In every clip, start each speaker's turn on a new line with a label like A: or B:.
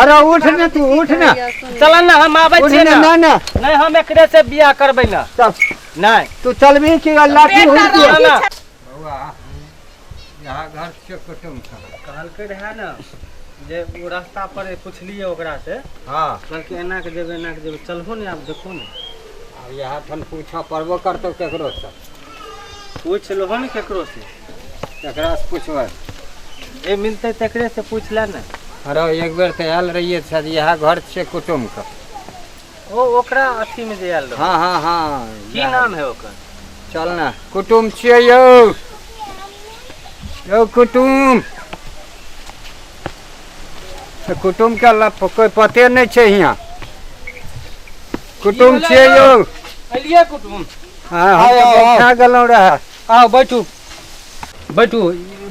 A: अरे उठ ने तू उठ ने
B: चल ना हम आबै
A: उठ
B: छियै
A: ने
B: ना
A: ना ना
B: नहि हम एकरे से बियाह करबै ना
A: चल
B: नहि
A: तू चलबी कि लाठी
C: बेटा
A: हुई
C: राजी
B: ना।
C: छै।
A: बौआ यहाँ घर से कुटुम छ
B: कहलकै रहए ने जे ओ रास्ता पर पुछलियै ओकरा से
A: हाँ
B: कहलकै एना के जेबै एना के जेबै चलहो ने आब देखो ने
A: अब यहाँ ठन पूछऽ पड़बो करतौ केकरो से
B: पूछ लहो ने केकरो से
A: केकरा से पूछबै
B: जे मिलतै तकरे से पूछ ले ने
A: अरे एक बेर तऽ आयल रहियै शायद इएह घर छियै कुटुम के
B: ओ ओकरा अथी में जे आयल रहौ
A: हाँ हाँ हाँ
B: की नाम है ओकर
A: चल ना कुटुम छियै यौ यौ कुटुम तऽ कुटुम के कोइ पते नहि छै हियाँ कुटुम छियै यौ
D: एलियै कुटुम
A: हाँ हम तऽ
D: आउ, आउ, आउ।
A: बैठा गेलहुँ रहए
D: आउ बैठू बैठू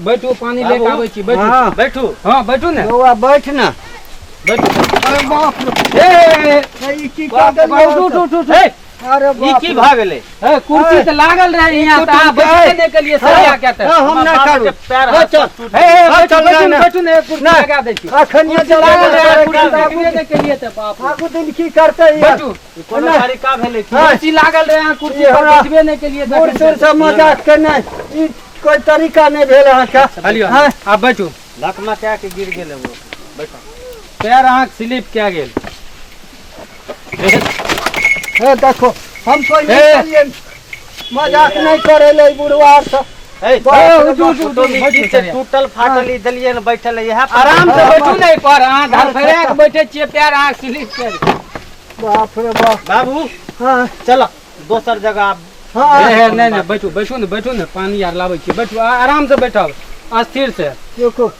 D: बैठू पानी लेके आबै छी बैठू
A: हाँ
B: बैठू
D: हाँ बैठू ने
A: बौआ बैठ ने
D: बैठू
A: अरे बाप रे
D: ए,
A: ए, ई की कऽ देलियै
D: उठ उठ उठ उठ
B: हे
A: अरे
B: ई
A: बाप
B: की
A: रे।
B: भऽ गेलै
D: ए, कुर्सी तऽ लागल रहे यहाँ तऽ अहाँ बैठबे नहि केलियै सरिया के तऽ
A: हाँ, हम
B: हमर
A: नहि
B: बाप
A: करू
B: के पैर
A: हाँ,
B: हाथ
A: चल।
B: सब टूटि
D: हे, हे,
A: हाँ,
D: बैठू
A: चल,
D: बैठू
A: नहि,
D: ने बैठू ने कुर्सी
A: नहि।
D: लगा दै छी
A: अखन ये
D: कुर्सी लागल रहे कुर्सी
A: लागल
D: देखबे नहि केलियै तऽ बाप रे।
A: आगू दिन की करतै यार
D: बैठू
B: गेल। कोनो
A: नहि।
B: तरीका भेलै की
A: हाँ।
D: कुर्सी लागल रहे अहाँ कुर्सी
A: ई
D: पर
A: हमरा
D: बैठबे नहि केलियै
A: बूढ़
D: तखन
A: सूढ़ से मजाक के नहि ई कोई तरीका नहि भेल अहाँके
D: हलियौ
A: हाँ।
D: आब बैठू
B: लकमा कए के गिर गेलै ओ बैठो
D: पैर अहाँके स्लिप कए गेल
A: हे देखो हम कोई नहीं
D: हे।
A: करियै मजाक नहीं करे ले बुढ़वा आर से
B: ए
A: बाप रे
D: उठू,
A: बाप।
D: उठू,
B: तो
D: बैठू,
B: की छै
D: सरिया।
B: टूटल फाटल ई देलियै ने बैठल है इएह पर
D: आराम से
A: हाँ,
D: बैठू ने एहि पर अहाँ धरफड़ा के बैठे छियै पैर अहाँके स्लिप कए गेल
A: बाप रे बाप
B: बाबू
A: हाँ
B: चलो दोसर जगह आब
A: हाँ
D: हे, हे, नहि नहि बैठू बैठू ने बैठू ने पानी आर लाबै छी बैठू आराम से बैठब अस्थिर से
A: रुको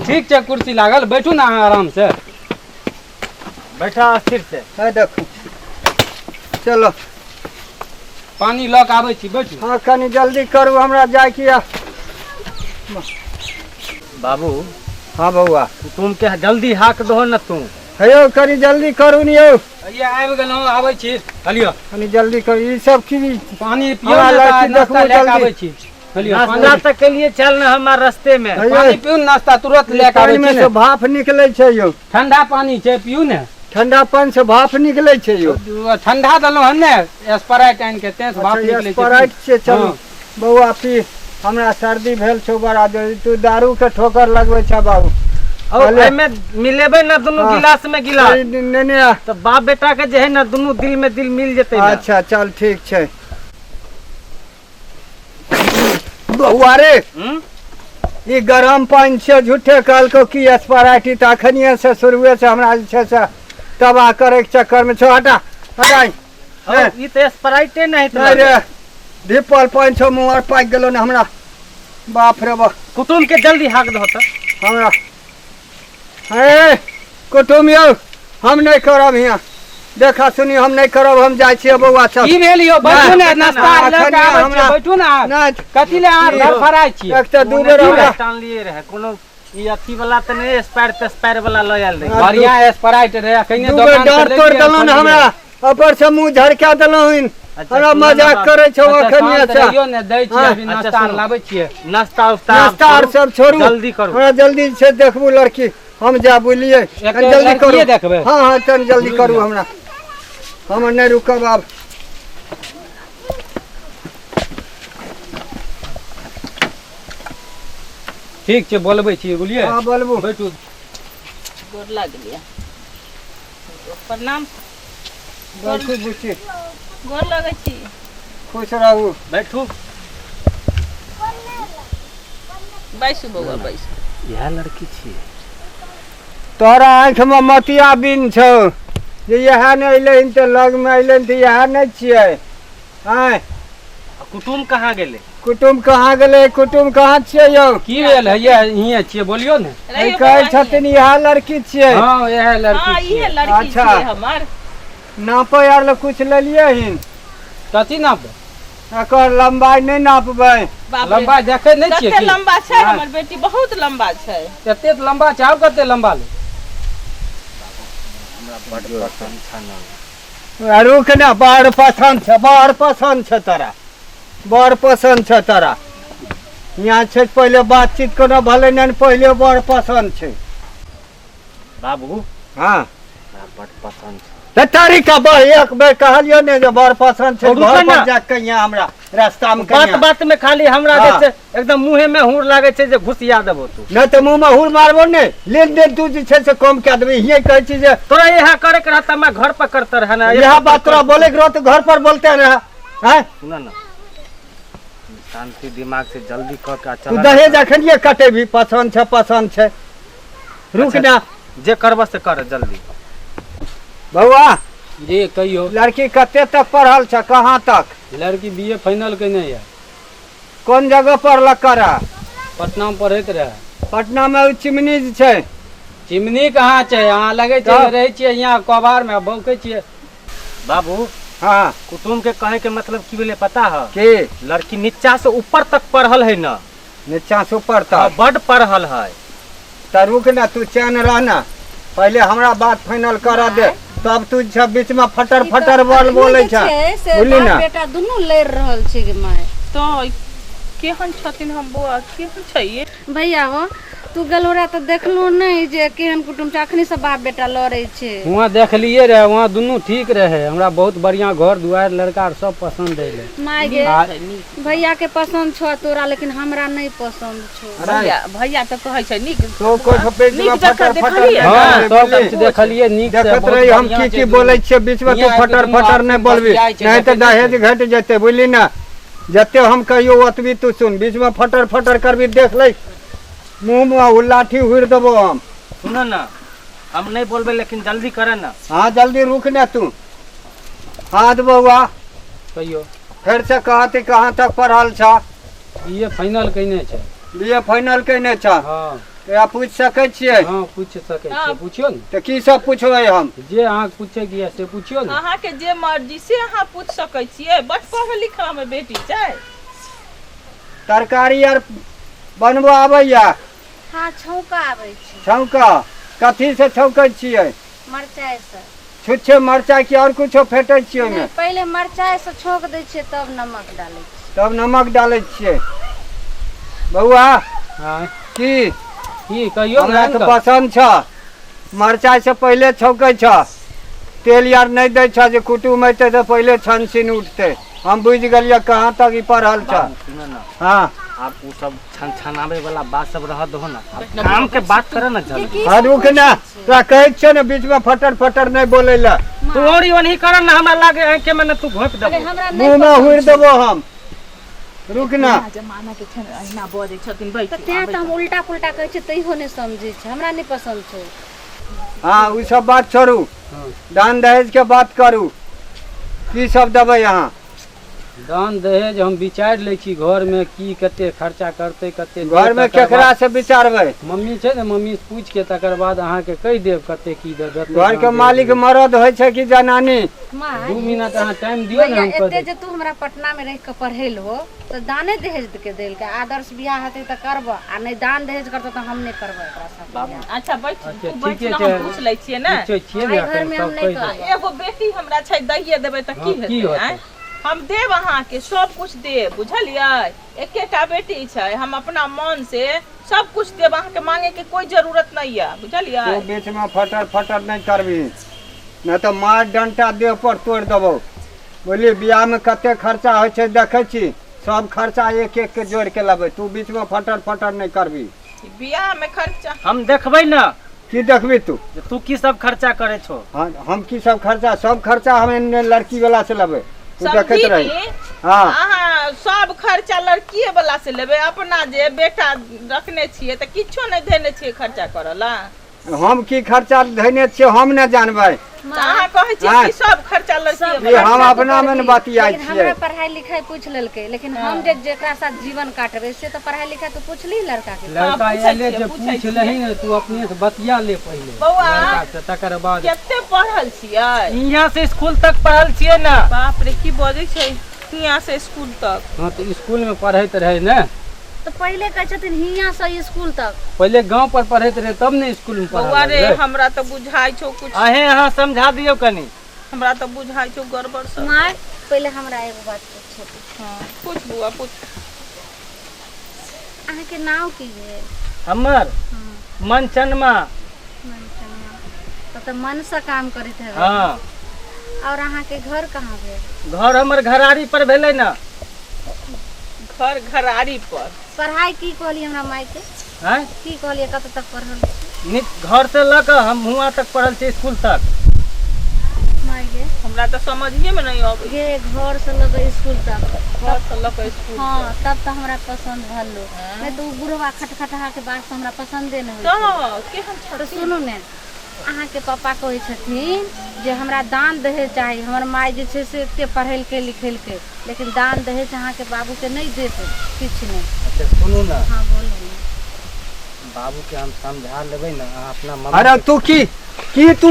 D: ठीक छै कुर्सी लागल बैठू ने अहाँ आराम से
B: बैठा स्थिर से
A: है देखो चलो
D: पानी लऽ कऽ आबै छी बैठू
A: हाँ कनी जल्दी करू हमरा जाइके यऽ
B: बाबू
A: हाँ बौआ
B: तुम के जल्दी हाक दहो न तू
A: हे यौ कनी जल्दी करू ने यौ
D: हैया आबि गेलहुँ आबै छी हलियौ
A: कनी जल्दी करू ई सब की
D: पानी पियौ
A: हमरा
D: ने
A: लड़की
D: तऽ नाश्ता
A: देखबो
D: लए कऽ
A: जल्दी।
D: आबै छी हलियौ पानी
B: नाश्ता तऽ केलिए चल न हमार रास्ते में
A: हे यौ,
D: पानी पियू ने नाश्ता तुरंत लए कऽ आबै
A: पानिमे
D: छी
A: से
D: ने
A: भाफ निकलै छै यौ
D: ठंडा पानी छै पियू ने
A: ठंडा पानि से भाफ निकलै छै यौ
D: ठंडा देलहुँ हन ने स्प्राइट आनि के तें से भाप
A: अच्छा
D: निकलै छै
A: स्प्राइट छै चलू
D: हाँ।
A: बौआ पी हमरा सर्दी भेल छौ बड़ा जोर तू दारू के ठोकर लगबै छ बाबू
B: और
A: भले।
B: एहिमे मिलेबै ना दुनू
A: हाँ।
B: गिलास में गिलास
A: ए, नेने आ।
B: तऽ बाप बेटा के जे है ना दुनू दिल में दिल मिल जेतै ना
A: अच्छा चल ठीक छै बौआ रे
B: हम्म?
A: ई गरम पानि छै झूठे कहलकौ की स्प्राइट ई तऽ अखनिये से शुरुए से हमरा जे छै से तबाह करैके चक्करमे छौ हटा हटा ई।
B: हौ, ई तऽ स्प्राइटे नहि
A: नहि रे ढिपल पानि छौ मुँह आर पाकि गेलौ ने हमरा बाप रे बाप
B: कुटुम के जल्दी हाक दहो तऽ
A: हमरा हे कुटुम यौ हम नहि करब हियाँ देखा सुनी हम नहि करब हम जाइ छियै बौआ चल
D: की भेल यौ बैठू ने नाश्ता आर लऽ कऽ आबै छियै
A: हमरा-
D: बैठू ने अहाँ।
A: नहि
D: कथी लए अहाँ धड़फड़ाइ छियै
A: एक तऽ दू बेर हमरा
B: टानलिए रहे कोनो ई अथी वाला तऽ नहि स्पायर तेस्पायर वाला लऽ आयल रहे
D: बढ़िया स्प्राइट रहे अखने
A: दू बेर
D: दोकान से
A: डाँट तोड़ि
D: लेलियै
A: देलहुँ ने हमरा ऊपर से मुँह झड़का देलहुँ हन
B: अच्छा,
A: हमरा
B: सुनऽ ने
A: मजाक
B: बाबू।
A: करै छौ
D: अच्छा,
A: अखन
D: शान्त
A: से
D: रहियौ ने दै छियै
A: हाँ।
D: अभी
B: अच्छा,
D: नाश्ता आर
B: सुनू।
D: लाबै छियै
B: नाश्ता उस्ता
A: नाश्ता आर सब छोड़ू
B: जल्दी करू
A: हमरा जल्दी से देखबू लड़की हम जा बुझलियै
D: एक
A: कनि जल्दी करू
D: लड़किए देखबै
A: हाँ हाँ तनि जल्दी करू हमरा हम नहि रुकब आब
D: ठीक छै बोलबै छियै बुझलियै
A: हाँ बोलबू
D: बैठू
C: गोर लागलियै प्रणाम
A: बैठू बुच्ची
C: गोर लगै छी
A: खुश रहू
B: बैठू
C: बैसू बौआ बैसू
B: इएह लड़की छियै
A: तोरा आँखिमे मोतिया बिन छौ जे इएह नहि अयलै हन तऽ लगमे अयलै हन तऽ इएह नहि छियै आँय
B: आ कुटुम कहाँ गेलै
A: कुटुम कहाँ गेलै कुटुम कहाँ छियै यौ
D: की भेल हैया हियाँ छियै बोलियौ ने
C: रहियौ
A: कहै
C: बौआ
A: छथिन इएह लड़की छियै
D: हँ इएह
C: हियाँ।
D: लड़की
C: हँ इहे
D: छियै
C: लड़की
A: अच्छा।
C: छियै हमर
A: नापै आर लए कुछ लेलियै हन
D: कथी नापबै
A: एकर लम्बाइ नहि नापबै
C: बाप रे
D: लम्बा देखै नहि छियै
C: कते
D: की
C: लम्बा छै हमर बेटी बहुत लम्बा छै
D: एते तऽ लम्बा छै आब कते लम्बा ले
A: रुक ने बड़ पसन्द छै बड़ पसन्द छै तोरा बड़ पसन्द छै तोरा यहाँ छै पहिले बातचीत कोनो भले नहि, पहिले बड़ पसन्द छै।
B: बाबू,
A: हाँ,
B: हमरा बड पसन्द छै।
A: तऽ तारीख बड़ एक बेर कहलियो ने जे बड़ पसन्द छै।
B: रुको
A: घर
B: ना।
A: पर जाके कहिया हमरा रास्ता में
B: बात
A: कहिया।
B: बात में खाली हमरा जे
A: हाँ।
B: छै एकदम मुँहे में हूर लागे छै जे घुसिया देबो तू।
A: नहि तऽ मुँह में हुर मारबो ने, लेन देन तू जे छै से कम कए देबही। हिये कहै छी जे
B: तोरा यहाँ करे के रहता मैं घर पर करते रहे ना।
A: इएह बात तोरा बोले के रहो तऽ घर पर बोलते रहे हैं।
B: सुन ना, शांति दिमाग से जल्दी कह के आ
A: तू
B: चला ना।
A: दहेज अखनिये कटेबही? पसन्द छै, पसन्द छै, रुक
B: अच्छा।
A: ना।
B: जे करबह से कर जल्दी।
A: बौआ।
D: जी, कहियौ।
A: लड़की कते तक पढ़ल छै, कहाँ तक?
D: लड़की बी ए फाइनल केने यऽ।
A: कोन जगह पढ़लक करा?
D: पटना में पढ़ैत रहे।
A: पटना में ओ चिमनी जे छै?
D: चिमनी कहाँ छै? अहाँ लगै छै
A: तब?
D: रहै छियै यहाँ कबार में, बौकै छियै।
B: बाबू।
A: हाँ।
B: कुटुम के कहे के मतलब की भेलै पता है?
A: की?
B: लड़की नीचा से ऊपर तक पढ़ल है ना।
A: नीचा से ऊपर
B: हाँ,
A: तक।
B: बड पढ़ल है।
A: तऽ रुक ना, तू चैन रह ना, पहिले हमरा बात फाइनल कर दे, तब तू जे छै बीच में फटर
E: ई तऽ
A: फटर बोल
E: अखनी
A: बोलै
E: जे
A: छै।
E: छै से
A: बुझली
E: बाप
A: ना?
E: बेटा दुनू लड़ि रहल छै गे माय।
C: तऽ केहन छथिन हम बौआ, केहन छै ये?
E: भैया हो, तू गलोरा तऽ देखलहो नहि जे केहन कुटुम्ब छै, अखनी से बाप बेटा लड़ै छै।
D: वहाँ देखलियै रहे, वहाँ दुनू ठीक रहे। हमरा बहुत बढ़िया घर दुआरि, लड़का आर सब पसन्द अयलै।
E: माय गे,
D: आ
E: भैया के पसन्द छौ तोरा, लेकिन हमरा नहि पसन्द छौ।
A: अरे,
C: भैया, भैया तऽ कहै छै नीक।
A: तो कोइ बीच में
C: नीक जकाँ
A: फटर फटर
C: देखलियै
D: हाँ,
C: ने?
D: सब
A: बुझली?
D: किछु देखलियै नीक से।
A: देखत
D: बहुत
A: रही हम
D: बढ़िआँ
A: की
D: छै
A: की
D: दुनू।
A: बोलै छियै, बीच में तू
D: हियाँ आबि
A: फटर
D: कऽ दुनू
A: फटर नहि
D: आपसमे
A: बोलबी,
D: बतियाइ छै,
A: नहि तऽ
D: देखै नहि
A: दहेज
D: छियै।
A: घटि जेतै, बुझली ना? जते हम कहियो ओतबी तू सुन। बीच में फटर फटर करबी, देख लै, मुँह में ओ लाठी हुरि देबो हम।
B: सुन ना, हम नहीं बोलबे, लेकिन जल्दी करे ना।
A: हाँ, जल्दी रुक ना तू। हाँ तऽ बौआ।
D: कहियौ।
A: फेर से कहती, कहाँ तक पढ़ल छ?
D: बी ए फाइनल केने छै।
A: बी ए फाइनल केने छ?
D: हँ।
A: तऽ पूछि सकै छियै?
D: हँ, पूछि सकै छियै, पुछियौ ने।
A: तऽ की सब पुछबै हम?
D: जे अहाँके पूछैके यऽ से पुछियौ ने।
C: अहाँके जे मर्जी से अहाँ पूछि सकै छियै। बड पढ़ल लिखल हमर बेटी छै।
A: तरकारी आर बनबऽ आबैया?
E: हँ, छौंका आबै छै।
A: छौंका कथी से छौंकै छियै?
E: मरचाइ से।
A: छुच्छे मरचाइ की आओर कुछो फेटै छियै ओहिमे?
E: नहि, पहिले मरचाइ से छौंक दै छियै, तब नमक डालै छियै।
A: तब नमक डालै छियै। बौआ।
D: हँ।
A: की?
D: की कहियौ ने।
A: हमरा तऽ
D: अंकल?
A: पसन्द छ। मरचाइ से पहिले छौंकै छ, तेल आर नहि दै छ, जे कुटुम अयतै तऽ पहिले छन छिन उठतै। हम बुझि गेलियै कहाँ तक ई पढ़ल छ।
B: बाबू, सुन ना।
A: हाँ।
B: आब उ सब छन छनाबे वाला बात सब रह दहो ना, आब काम के बात करे ना जल्दी।
A: हाँ, रुक ना, तोरा कहै छियौ ने बीचमे फटर फटर नहि बोलै लए।
B: तू औरी ओनही कर ना, हमरा लागे आंखे में ना तू घोप
E: अरे
B: देबो।
E: हमरा नहि
A: मुँह मे
E: पसन्द
A: हुरि
E: छौ।
A: देबो हम, रुक ना।
C: जमाना के छै ने, अहिना बजै छथिन।
E: तऽ
C: बैठू।
E: तें तऽ हम उल्टा पुल्टा कहै छियै, तैयो नहि समझै छै। हमरा नहि पसन्द छौ।
A: हाँ, ओ सब बात छोड़ू।
D: हँ।
A: दान दहेज के बात करू, की सब देबै अहाँ?
D: दान दहेज हम विचारि लै छी घरमे, की कते खर्चा करतै, कते नहि,
A: घरमे
D: तकर
A: केकरा
D: बाद
A: से विचारबै?
D: मम्मी छै ने, मम्मी से पूछि के तकर बाद अहाँके कहि देब कते की देब।
A: घर के मालिक मरद होइ छै कि जनानी?
E: माय,
D: 2 मिनट अहाँ टाइम दियौ ने,
E: भैया,
D: हम कह
E: एते
D: देब।
E: जे तू हमरा पटना में रहि के पढ़ेलहो तऽ दाने दहेज के देलकै। आदर्श बियाह हेतै तऽ करबऽ, आ नहि दान दहेज करतौ तऽ हम नहि करबै एकरा साथ बियाह।
C: अच्छा, बैठ।
D: अच्छा,
C: तू बैठ
D: ठीके
C: ना,
D: छै।
C: हम पूछ लै छियै ने।
D: पूछै छियै ने
E: एहि
D: एखन
E: घरमे हम
D: सब
E: नहि
D: कहि देब।
E: करब।
C: एगो बेटी हमरा छै, दैये देबै तऽ की
D: हँ, की
C: हेतै?
D: होतै?
C: आँय, हम देब अहाँके, सब कुछ देब, बुझलियै? एकेटा बेटी छै, हम अपना मन से सब कुछ देब अहाँके, मांगे के कोई जरूरत नहीं है, बुझलियै?
A: तू बीचमे फटर फटर नहि करबी, नहि तऽ मार डंटा देह पर तोड़ि देबौ, बुझली? बियाहमे कते खर्चा होइ छै देखै छी, सब खर्चा एक एक के जोड़ि के लेबै। तू बीचमे फटर फटर नहि करबी।
C: बियाह में खर्चा
B: हम देखबै ना।
A: की देखबी तू?
B: जे तू की सब खर्चा करे छो।
A: हाँ, हम की सब खर्चा, सब खर्चा हम एन्ने लड़की वाला से लेबै, तू देखैत रही।
C: समझी?
A: हाँ।
C: अहाँ सब खर्चा लड़कीए वाला से लेबै? अपना जे बेटा रखने छियै तऽ किछो नहि देने छियै खर्चा करऽ ला?
A: हम की खर्चा धैने छियै हम नहि जानबै।
C: तऽ अहाँ कहै छियै
A: हाँ।
C: कि सब खर्चा लड़कीए
A: ई
C: वाला।
A: हम
E: खर्चा तू
A: अपना मे
E: करबही,
A: बतियाइ
E: लेकिन
A: छियै।
E: हमरा पढ़ाई लिखाई पूछि लेलकै, लेकिन हम जे जेकरा साथ जीवन काटबै से तऽ पढ़ाई लिखाई तऽ पुछली लड़का के?
D: लड़का
C: पूछै
D: आयले
C: छियै,
D: छै।
C: पूछै
D: पूछ लही ने, तू अपने से बतिया ले पहिले
C: बौआ।
D: लड़का से, तकर बाद।
C: कते पढ़ल छियै?
B: यहाँ से स्कूल तक पढ़ल छियै ना।
C: बाप रे, की बजै छै, हियाँ से स्कूल तक?
D: हाँ, तऽ स्कूल में पढ़ैत रहे ने।
E: तऽ पहिले कहै छथिन हियाँ से स्कूल तक।
D: पहिले गांव पर पढ़ैत रहे, तब ने स्कूल में
C: बौआ
D: पढ़ऽ
C: रे,
D: लगलै।
C: हमरा तऽ बुझाइ छौ कुछ।
B: अहें अहाँ समझा दियौ कनी।
C: हमरा तऽ बुझाइ छौ गड़बड़ सब।
E: माय, पहिले हमरा एगो बात पूछे।
C: हाँ, पूछ बौआ, पूछ।
E: अहाँके नाम की भेल?
B: हमर मनचनमा।
E: मनचनमा। तब तऽ मनसँ काम करैत हेबै।
B: हँ।
E: और अहाँके घर कहाँ भेल?
B: घर हमर घरारी पर भेलै ने।
C: घर घरारी पर।
E: पढ़ाई की कहलियै हमरा मायके?
B: आँय?
E: की कहलियै, कतऽ तक पढ़ल छी?
B: नीक घर से लऽ कऽ हम हुआँ तक पढ़ल छी, स्कूल तक।
E: माय गे।
C: हमरा तऽ समझिए में नहीं अबै।
E: गे, घर से लऽ कऽ स्कूल तक।
C: घर से लऽ कऽ स्कूल।
E: हँ, तब तऽ हमरा पसन्द भलो, नहि तऽ ओ बुढ़वा खटखटहा के बात हमरा पसन्दे नहि होइ छै।
C: तऽ केहन
E: तऽ
C: छथिन?
E: सुनू ने, अहाँके पापा कहै छथिन जे हमरा दान दहेज चाही। हमर माय जे छै से एते पढ़ेलकै लिखेलकै, लेकिन दान दहेज अहाँके बाबूके नहि देत किछु नहि।
B: अच्छा सुनू ने।
E: हँ, बोलू ने।
B: बाबूके हम समझा लेबै ने, अहाँ अपना मम्मी
A: अरे तू की की तू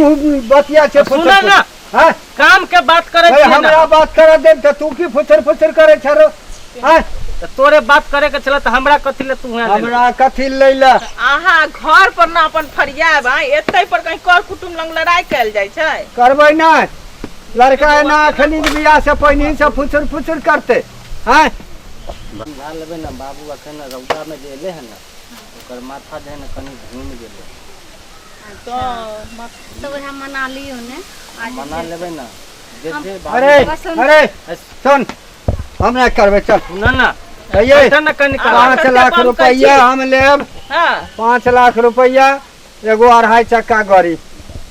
A: बतिया छै?
B: सुनऽ ने।
A: हाँ?
B: काम के बात करै
A: अरे
B: छियै ने।
A: हमरा बात करऽ दे तऽ तू की फुसर फुसर करै छ रो? हाँ?
B: तऽ तोरे बात करे के छलै तऽ हमरा कथी ले तू हुआँ
A: हमरा कथी लै लए?
C: अहाँ घर पर ना अपन फरियाब, आँय? एतै पर कहीं कर कुटुम्ब लग लड़ाई कयल जाइ छै?
A: करबै नहि। लड़का एना एखनी बियाह से पहिनहि से फुसुर फुसुर करतै, हाँ?
B: समझा लेबै ने बाबू। अखन रौदा में जे एलै हन ने, ओकर माथा जे है ने कनि घूमि गेलै।
C: तऽ
E: तऽ वएह मना लियौ ने आ जे
B: मना
E: छै
B: लेबै ने जे जे बाबू।
A: अरे
E: पसन्द-
A: अरे सुन, हम नहि करबै, चल।
B: सुन ने।
A: अइये।
B: बैठऽ ने कनि काल।
A: 5 लाख
C: कते
A: रुपैआ
C: बम
A: हम लेब।
C: हँ।
A: 5 लाख रुपैआ, एगो अढ़ाई चक्का गाड़ी।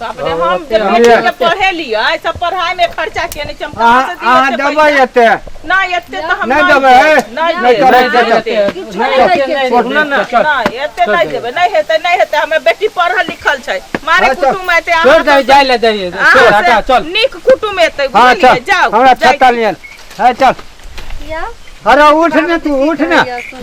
C: बाप रे, हम जे
A: ओते
C: बेटी के
A: हम-
C: पढ़ेलियै, सब पढ़ाई में खर्चा केने छी, हम कहाँ
A: अहाँ
C: से दियै
A: अहाँ
C: एते
A: देबै
C: पैसा?
A: एते?
C: नहि, एते तऽ हम
A: नहि
C: नहि
A: देबै,
C: देब,
A: हे?
C: नहि
A: नहि
C: देब,
A: करै
C: नहि
A: छै।
C: एते।
E: किछो नहि दैके छै।
B: सुन ने।
C: नहि, एते नहि देबै, नहि हेतै, नहि हेतै। हमर बेटी पढ़ल लिखल छै, मारे
A: अच्छा।
C: कुटुम्ब एतै
D: छोड़
C: अहाँ
D: दे, जाय ले दे, छोड़, हटा, चल।
C: नीक कुटुम्ब एतै,
A: हाँ
C: बुझलियै?
A: चल।
C: जाउ।
A: हमरा
C: जाइ
A: छत्ता
C: छी।
A: लियन है, चल।
E: या
A: अरे उठ ने, तू उठ ने।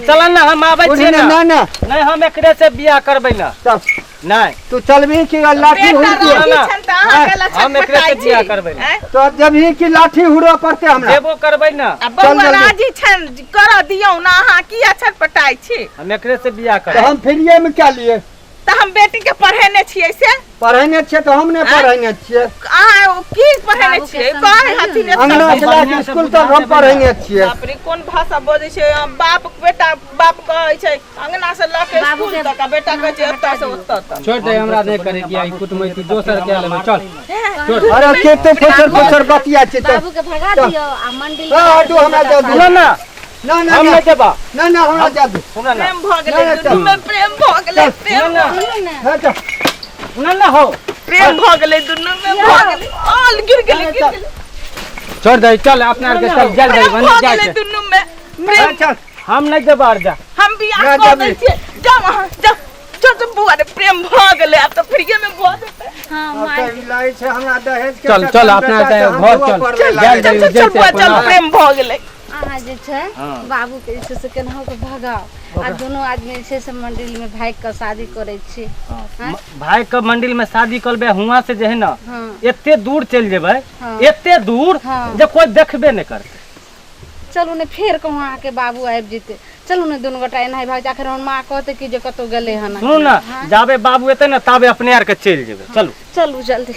B: चल ने, हम आबै
A: उठ
B: छियै
A: ने।
B: ने।
A: ना ना।
B: नहि, हम एकरे से बियाह करबै ने।
A: चल।
B: नहि।
A: तू चलबही कि लाठी
C: बेटा
A: हुड़ दियो?
C: राजी
B: ना,
C: छनि तऽ अहाँ कैला
B: हम एकरे से
C: छटपटाइ छी?
B: बियाह करबै।
C: आँय?
A: तो जबही कि लाठी हुड़ो पड़ते हमरा?
B: देबो करबै ने।
C: आ बौआ
A: जल्दी।
C: राजी छनि, करऽ दियौ ने। अहाँ किया छटपटाइ छी?
B: हम एकरे से बियाह
A: तऽ
B: करबै।
A: हम फ्रीए में क्या लिए?
C: तऽ हम बेटी के पढ़ेने छियै से।
A: पढ़ेने छियै तऽ हम नहि पढ़ेने छियै।
C: अहाँ ओ की पढ़ेने
E: बाबूके
C: छियै, कहै
E: समझाइयौ
C: हथिन
E: ने।
C: एतऽ?
A: अंगना से लए कऽ स्कूल तक हम पढ़ेने छियै।
C: बाप रे, कोन भाषा बजै छै? बाप बेटा, बाप कहै छै अंगना से लऽ के
E: बाबू
C: स्कूल
E: के
C: तक आ बेटा कहै छै एतऽ से ओतऽ तक।
D: छोड़ दे, हमरा नहि करे के ई कुटमैती, दोसर के लेबै, चल।
A: अरे के तो फुसर फुसर बतिया छै तऽ?
E: बाबूके भगा
A: चल।
E: दियौ आ मंडिल।
A: हाँ, हटू, हमरा दऽ
B: सुन
A: दू।
B: ने।
A: ना ना।
B: हम
A: ना
B: नहि देबा।
A: ना ना, हमरा दऽ दू।
B: सुन ने।
C: प्रेम भऽ गेलै
A: ना, ना,
C: दुनू में, प्रेम भऽ गेलै, प्रेम
B: सुन ने।
E: सुनू ने।
A: हाँ, चल।
B: सुन ने हो।
C: प्रेम भऽ गेलै दुनू में, भऽ गेलै। आल गिर गेलै, गिर गेलै।
D: छोड़ दे, चल, अपना आरके चल, जाय दे।
C: प्रेम
D: बन
C: भऽ
D: जाय
C: गेलै
D: छै।
C: दुनू में
A: हाँ,
C: प्रेम।
A: चल।
B: हम नहि देबा, आर जा।
C: हम बियाह
A: ना,
C: कऽ
A: जाबी।
C: दै छियै, जाउ अहाँ, जाउ जाउ। तऽ बौआ रे, प्रेम भऽ गेलै, आब तऽ फ्रीए में भऽ जेतै।
E: हँ
A: आब
E: माय।
A: तऽ ई लागै छै हमरा दहेज के
D: चल, चल,
A: चक्कर
D: अपना
A: बेटा
D: तऽ
A: से हम
D: घर
A: धुआं
D: चल।
A: पड़ले
D: जाय
A: लागै
D: दे।
A: छै।
C: चल चल चल बौआ चल,
D: अपना।
C: प्रेम भऽ गेलै।
E: अहाँ जे छै बाबूके जे छै से केनाहु कऽ भगाउ आ दुनू आदमी जे छै से मंडिल में भागि कऽ शादी करै छी। आँय?
B: भाई के मंदिर में शादी करबै, हुआं से जे है ने
E: हँ।
B: एते दूर चलि जेबै।
E: हँ।
B: एते दूर
E: हँ।
B: जे कोई देखबे नहि करतै।
E: चलू ने, फेर कहूँ अहाँके बाबू आबि जेतै। चलू ने, दुनू गोटा एनाही भागि, आखिर हमर माँ कहतै कि जे कतहु गेलै हन।
B: सुनू ने, जाबे बाबू एतै ने ताबे अपने आर के चलि जेबै, चलू।
E: चलू जल्दी।